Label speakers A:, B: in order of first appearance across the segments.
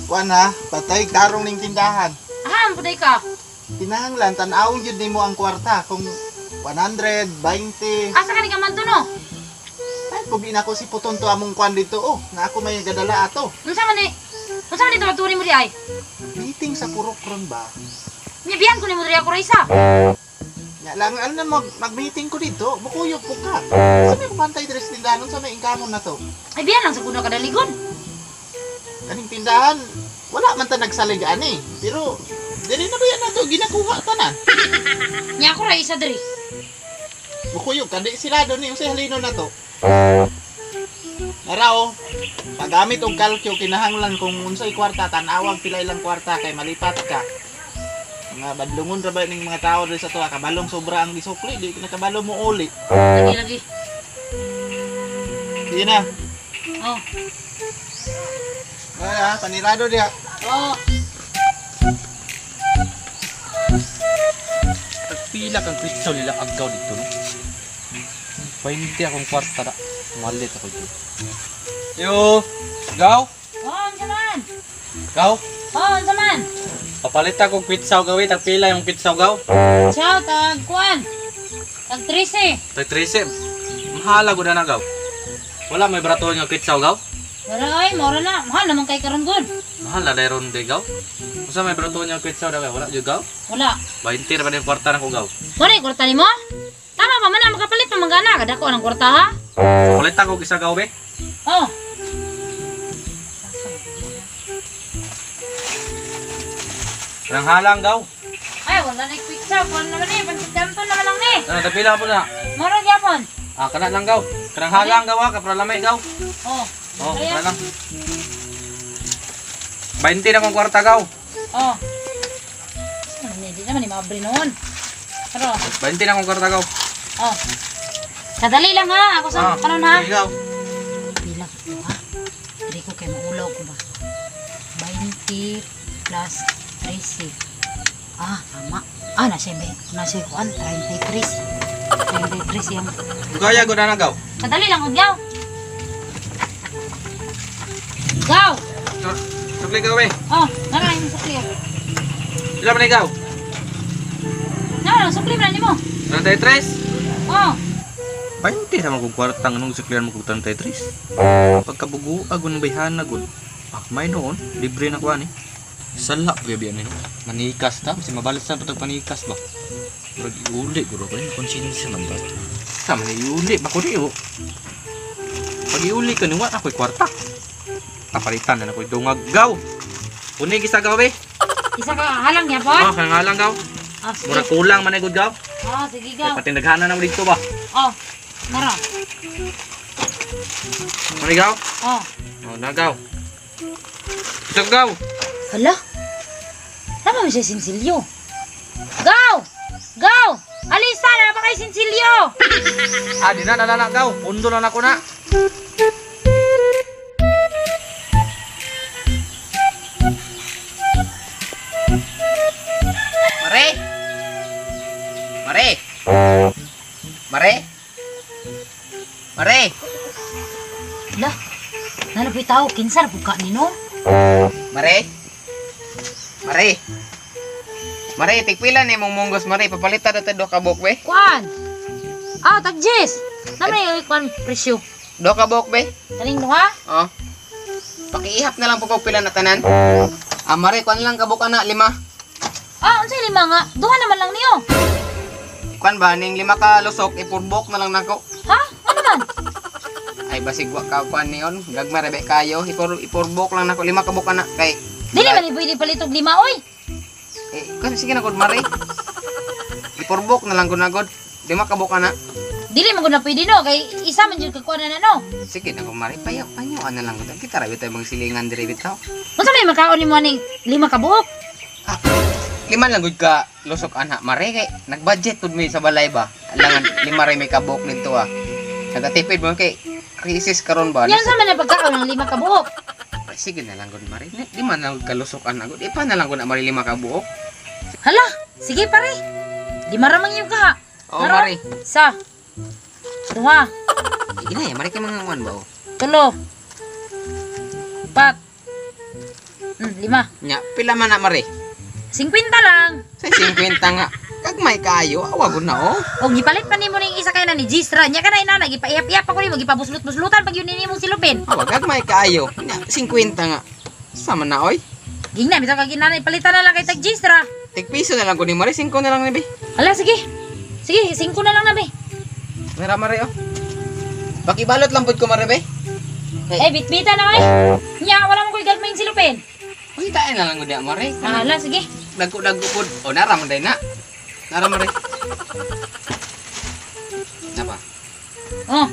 A: Kuan ha, patay tarong ning tindahan.
B: Ah, puday ka.
A: Kinahanglan tan-awon gyud nimo ang kwarta kung 100, 20.
B: Asa ka ni ka man to, no?
A: Ay, pugi na ko si Puton to among kuan dito oh. Na ako may gadala ato.
B: Unsa man ni? Unsa man dito maturi mo di ay?
A: Meeting sa purok ron ba?
B: Nya biyan ko nimo diri ako ra isa.
A: Nya lang ano na mag-meeting ko dito, mukuyog po ka. Sa may kumantay diri sa tindahan unsa may ingkamon na to?
B: Ay biyan lang sa kuno kadaligon.
A: Kaning tindahan, wala man ta nagsalig ani. Pero dili na ba yan nato ginakuha tanan?
B: Nya ako ra isa diri.
A: Mukuyog ka di sila ni unsay halino na to. Narao, paggamit og kalkyo kinahanglan kung unsay kwarta tan-awag pila ilang kwarta kay malipat ka. Mga badlungon ra ba ning mga tao diri sa tuwa kabalong sobra ang gisukli di nakabalo mo uli.
B: Lagi lagi.
A: Sige na.
B: Oh.
A: Ay, panirado diha.
B: Oh.
C: Pila kang kwitsaw nila agaw dito no. 20 akong kwarta na. Malit ako dito. Yo, gaw,
B: Oh, unsa man?
C: gaw.
B: Oh, unsa man?
C: Papalit ako kwitsaw gaw, tag pila yung kwitsaw gaw.
B: Ciao, tag kuan. Tag 13.
C: Tag 13. Mahala gud na gaw. Wala may barato nga kwitsaw gaw.
B: Wala ay, mora na. Mahal naman kay karon gud.
C: Mahal na dayron day gaw. Usa may barato nga kwitsaw daw gaw? Wala jud gaw.
B: Wala.
C: 20 ra ba yung kwarta nako gaw.
B: Wala yung kwarta nimo? Tama pa man na makapalit pa manggana kadako ang kwarta ha.
C: Palit ako isa gaw be.
B: Oh.
C: Nang halang gaw.
B: Ay, wala na quick shop. Wala naman eh. Pansit canton naman lang ni.
C: Ano tag pila po na?
B: Mora gyapon.
C: Ah, kana lang gaw. Kanang halang gaw ha, kapra lamay gaw.
B: Oh.
C: Oh,
B: Ayan.
C: kana lang. 20 na kong kwarta gaw.
B: Oh. Ano ni, di naman ni maabre noon. Pero,
C: 20 na kong kwarta gaw.
B: oh. Kadali lang ha. Ako sa kanon ha.
C: Sige, gaw.
B: Pila ko ha. Dili ko kay maulaw ko ba. 20 plus 13. Ah, tama. Ah, nasa may nasa kuan 33. 33 yung.
C: Gaya ko na gaw.
B: Kadali lang gud gaw. Gaw.
C: Sukli gaw eh.
B: Oh, nara yung sukli.
C: Pila man gaw?
B: Nara, sukli man nimo.
C: 33.
B: Oh.
C: 20 naman kong kwarta nganong suklian mo kog 33. Pagkabugo agon bayhana gud. Ah, may noon, libre na kuan eh. Sala gabi ani no. Manikas ta, kasi mabalas na patag panikas ba. Murag iuli guro ko ni konsensya man ba. Sa man iuli ba ko di oh. Pag iuli ka ni wa ako'y kwarta. Kapalitan na ako'y dungag gaw. Uni gisa gaw be.
B: Isa ka halang gyapon?
C: Oh, kangalang gaw.
B: Ah, sige.
C: Murag kulang man ay gud gaw.
B: Oh, sige gaw.
C: Kay patindaghanan na mo dito ba.
B: Oh. Nara.
C: Mani gaw?
B: Oh.
C: Oh, nagaw. Isang gaw.
B: Hala. Tama mo siya sinsilyo. Gaw! Gaw! Alisa, na ba kay sinsilyo?
C: Ah, di na na na gaw. Pundo na nako na.
D: Mare! Mare! Mare! Mare!
B: Hala. Nanapoy tao, kinsa na po ka nino?
D: Mare! Mare! Mare, tigpila ni mong munggos mare, papalitan na tayo ka buok be.
B: Kuan! Ah, tagjis! Namay yung kuan presyo.
D: Do ka buok be.
B: Kaning duha?
D: Oh. Pakiihap na lang po kog pila na tanan. Ah, mare, kuan lang kabuk ana lima.
B: Ah, unsay lima nga? Duha naman lang niyo.
D: Kuan ba ning lima ka lusok ipurbok na lang nako.
B: Ha? Ano man?
D: Ay basig wa ka kuan niyon, gagmay ra be kayo, ipurbok lang nako lima ka buok ana kay
B: Dili man ni pwede palitog lima oy.
D: Eh, kuan sige na gud mare. Ipurbok na lang gud na gud. Lima ka buok ana.
B: Dili man gud na pwede no kay isa man jud ka kuan na no.
D: Sige na kung mare, payaw, panyo, ano lang. Kita rabi tayo magsilingan diri bitaw.
B: Unsa may makaon nimo aning lima ka buok?
D: Ah, lima lang gud ka lusok ana mare kay nagbudget pud mi sa balay ba. Alangan lima ra may kabuok nito ah. Nagatipid mo kay crisis karon ba.
B: Yan sa man ang pagkaon ng lima ka buok.
D: Ay, sige na lang gud mare. Lima na lang gud ka lusok ana gud. Ipa na lang gud na mare lima ka buok.
B: Hala, sige pare. Lima ra man yung kaha.
D: Oo
B: Naro?
D: mare.
B: Isa. Duha.
D: Ina ya, mare kay mga kuan ba oh.
B: Tulo. Pat. Lima.
D: Nya, pila man na mare?
B: 50 lang.
D: Sa 50 nga. Kagmay kaayo, awa gud na oh.
B: Og gipalit pa nimo ning isa kay na ni Gisra. Nya kana ina gipaihap-ihap ako nimo, gipabuslot-buslutan pag yun nimo silupin.
D: Awa gagmay kaayo. Nya, 50 nga. Sama na oy.
B: Gingna bitaw kag inana palitan na lang kay tag Gisra.
D: Tig piso na lang ko ni mare, 5 na lang ni be.
B: Hala sige. Sige, 5 na lang na be.
D: Mara mare oh. Pakibalot lang pud ko mare be.
B: Eh bitbita na oy. Nya wala mo koy gagmay silupin.
D: Pangitain na lang gud ya mare.
B: Hala sige.
D: Dagko-dagko pud. O nara man day na. Nara mare. Napa?
B: Oh.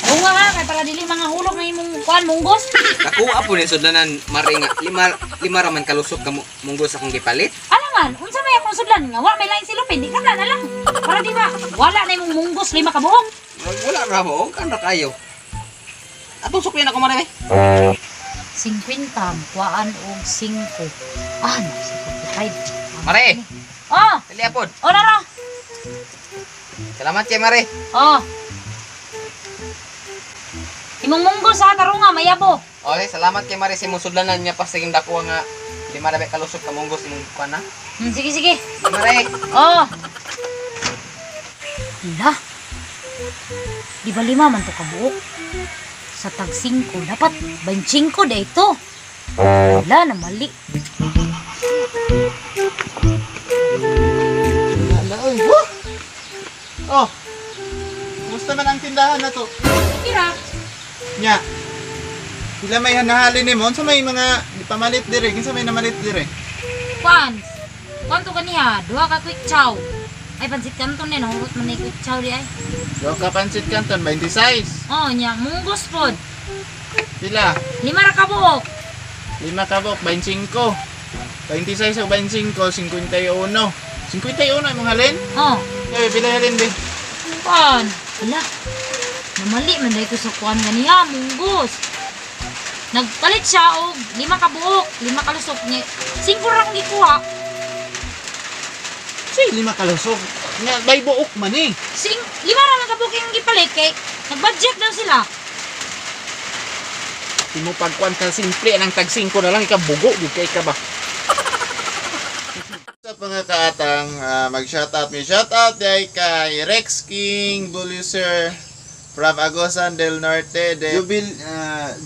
B: Oo nga ha, kay para dili mga hulog na imong kuan munggos.
D: Nakuha po ni sudlanan mare nga lima lima ra man kalusok ka munggos akong gipalit.
B: Alangan, unsa may akong sudlan nga wa may lain silupin, di ka na lang. Para di ba wala na imong munggos lima ka buok.
D: Wala ra mo, kan ra kayo. Atong suklian ako mare.
B: 50 kuan og 5. Ah, no, 55.
D: Mare,
B: Oh,
D: dali apod.
B: oh naro.
D: Salamat kay mare.
B: Oh. Imong munggos ha, tarunga mayabo.
D: Okay, salamat kay mare sa imong sudlanan niya pa sige dako nga lima ra ba kalusok ka munggos imong kuan na.
B: Sige sige.
D: Mare.
B: Oh. Hala. Di ba lima man to kabuok? Sa tag 5, dapat 25 da ito. Wala na mali.
A: Wala, oy. Woo! Oh. Kumusta man ang tindahan na to?
B: Kira.
A: Nya. Sila may hanahalin nimo unsa may mga pamalit dire, kinsa may namalit dire?
B: Kuan. Kuan to kaniya, duha ka quick chow. Ay pansit kanton ni nahurot man ni quick chow di ay.
A: Duha ka pansit canton 26.
B: Oh, nya munggos pod.
A: Pila?
B: Lima ra ka buok.
A: Lima ka buok, 25. 26 o 25, 51. 51 imong halin?
B: Oh,
A: Eh, pila halin be?
B: kuan. Hala. Namali man dai ko sa kuan ganiya, munggos. Nagpalit siya og lima ka buok, lima ka lusok niya. Singko ra akong gikuha.
A: Say, lima ka lusok. Nga, bay buok man eh.
B: Sing, lima ra lang ka buok yung gipalit kay nag-budget daw sila.
A: Di mo pagkuan ka simple anang tag 5 na lang ikabugo gyud kay ka ba. Sa mga kaatang mag-shoutout mi shoutout day kay Rex King Buliser from Agosan del Norte de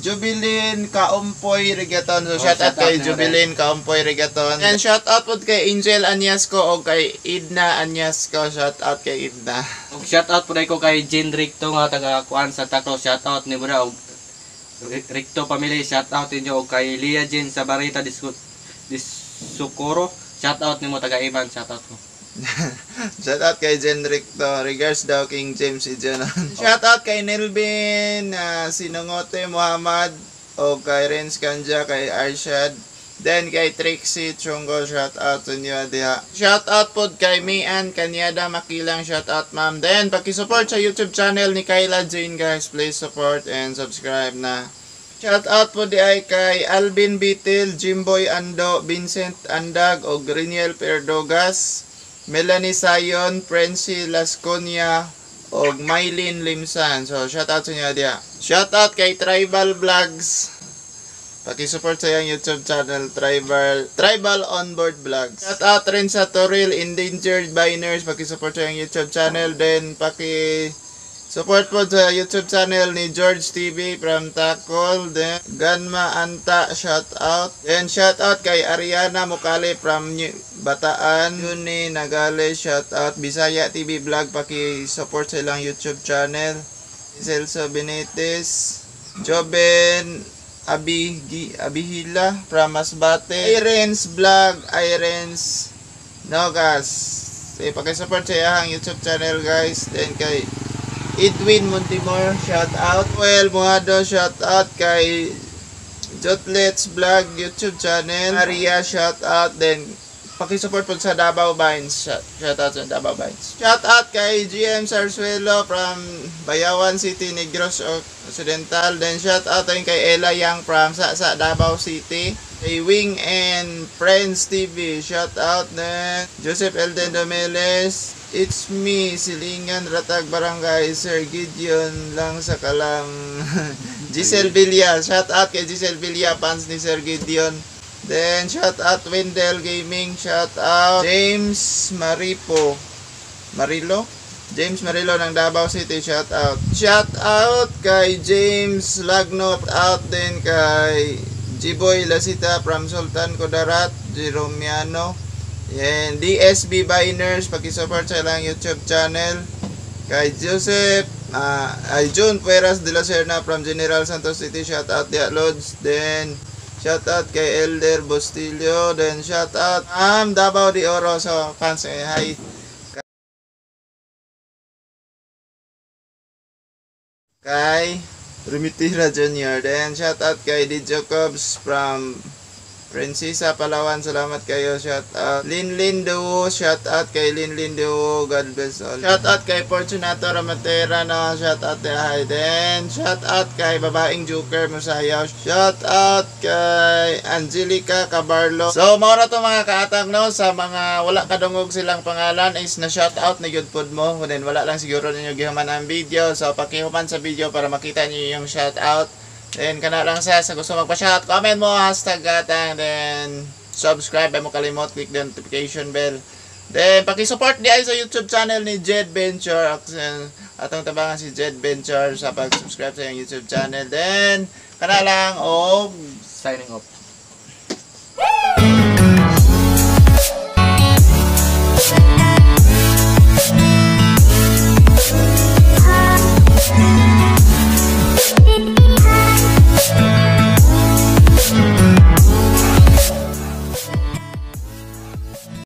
A: Jubilin Kaumpoy Regaton. So
D: Oh,
A: shoutout
D: shoutout
A: kay
D: na
A: Jubilin Kaumpoy Regaton. And shoutout pod kay Angel Anyasco o kay Idna Anyasco. Shoutout kay Idna.
C: Og shout out po ko kay Jane Recto nga taga kuan sa Taclo, shout out ni mo og Recto family, shout out ninyo og kay Leah Jane sa Barita Disukoro, shout out nimo taga Iban, shout out mo.
A: Shout out kay Jen Ricto. Regards daw King James Ijanon. Shout out kay Nelvin, Sinungote Muhammad, o kay Renz Kanja, kay Arshad. Then kay Trixie Chungo, shout out sa inyo diha. Shout out pod kay Mian Kanyada Makilang, shout out ma'am. Then paki-support sa YouTube channel ni Kyla Jane guys. Please support and subscribe na. Shout out po di ay kay Alvin Bitil, Jimboy Ando, Vincent Andag, o Griniel Perdogas, Melanie Sayon, Prency Lasconia, og Mylene Limsan. So, shout out sa inyo diha. Shout out kay Tribal Vlogs. Paki-support sa iyang YouTube channel, Tribal Onboard Vlogs. Shout out rin sa Toril Endangered Biners. Paki-support sa iyang YouTube channel. Then, paki-support po sa YouTube channel ni George TV from Takol. Then, Ganma Anta, shout out. Then, shout out kay Ariana Mukali from Bataan. Yuni Nagale, shout out. Bisaya TV Vlog, paki-support sa ilang YouTube channel. Celso Benitez, Joben Abihila from Masbate, Irens Vlog, Irens Nogas. Eh, paki-support sa iyang YouTube channel guys. Then kay Edwin Montimor, shout out. Well, Muhado, shout out kay Jotlets Vlog YouTube channel. Maria, shout out. Then Paki-support po sa Davao Vines. Shout out sa Davao Vines. Shout out kay GM Sarsuelo from Bayawan City, Negros Occidental. Then shout out din kay Ella Yang from sa Davao City. Kay Wing and Friends TV. Shout out din Joseph Elden Domeles. It's me, Silingan Ratag Barangay, Sir Gideon lang sa kalang. Giselle Villa. Shout out kay Giselle Villa, fans ni Sir Gideon. Then, shout out Wendell Gaming. Shout out James Maripo. Marilo? James Marilo ng Davao City. Shout out. Shout out kay James Lagno. Out din kay Jiboy Lasita from Sultan Kudarat, Jeromiano. Yan, DSB Biners, paki-support sa ilang YouTube channel. Kay Joseph, ay June Pueras de la Serna from General Santos City, shout out the Lods. Then, shout out kay Elder Bustillo. Then, shout out Davao de Oro. So, fans, eh, hi. Kay Remitira Jr. Then, shout out kay D. Jacobs from Prinsesa Palawan, salamat kayo. Shout out. Lin Lin Duo, shout out kay Lin Lin Duo. God bless all. Shout out kay Fortunato Ramatera, no. Shout out kay Hayden. Shout out kay Babaeng Joker Musayaw. Shout out kay Angelica Cabarlo. So, mao ra to mga kaatag, no, sa mga wala kadungog silang pangalan is na shout out na gyud pod mo. Then wala lang siguro ninyo gihuman ang video. So, pakihuman sa video para makita niyo yung shout out. Then, kana lang sa gusto magpa-shout, comment mo, #gatang, then subscribe, ay mo kalimot, click the notification bell. Then, paki-support di ay sa YouTube channel ni Jed Venture. Atong tabangan si Jed Venture sa pag-subscribe sa iyang YouTube channel. Then, kana lang, og
C: Signing off.